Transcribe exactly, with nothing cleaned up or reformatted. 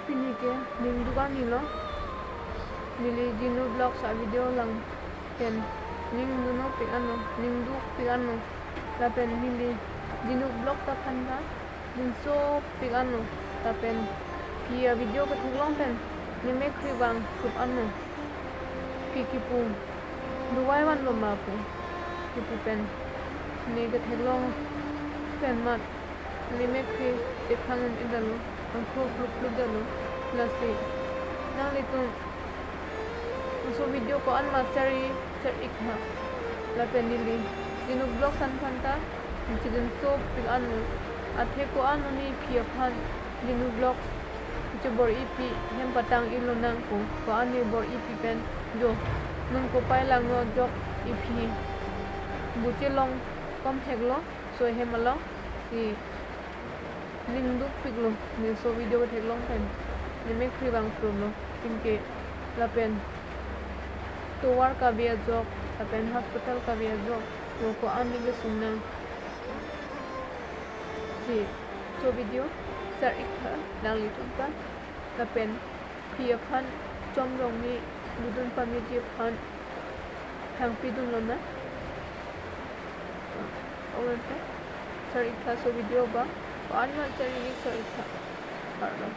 Pini ke ningduk arni lo. Neli Jinu Vlogs a video lang pen ningdunopik ano, ningdukpik ano. Lapen neli Jinu Vlogs ta aphan ta dinsopik ano. Lapen phi a video ketheklong pen ne mekkri vangthup ano. Phi kipu dovai vanlo ma pu kipu pen ne ketheklong pen mat ne mekkri tephang un-edetlo, angkho pluk pluk detlo. Lasi nanglitum laso video ko-an ma chari char-ik tha. Lapen neli Jinu Vlogs an aphan ta ningchidinsopik ano. Athe ko-an ne phi aphan Jinu Vlogs chebor-ipi, hem patang-i lonang pu ko-an ne bor-ipi pen jo, non kopai langno ajok iphi bu chelong kom theklo, so hem along si ningdukpiklo, ne laso video ketheklong pen ne mekkri vangthulo. Anke lapen tovar kave ajok, lapen hospital kave ajok, lo ko-an ne kesung nang. Si laso video char-ik tha nanglitum ta. Lapen phi aphan chomrong ne budun pamiji aphan thangpi dun lonang. Owente char-ik tha laso video ba, ko-an ma chari-ik, char-ik tha. Kardom.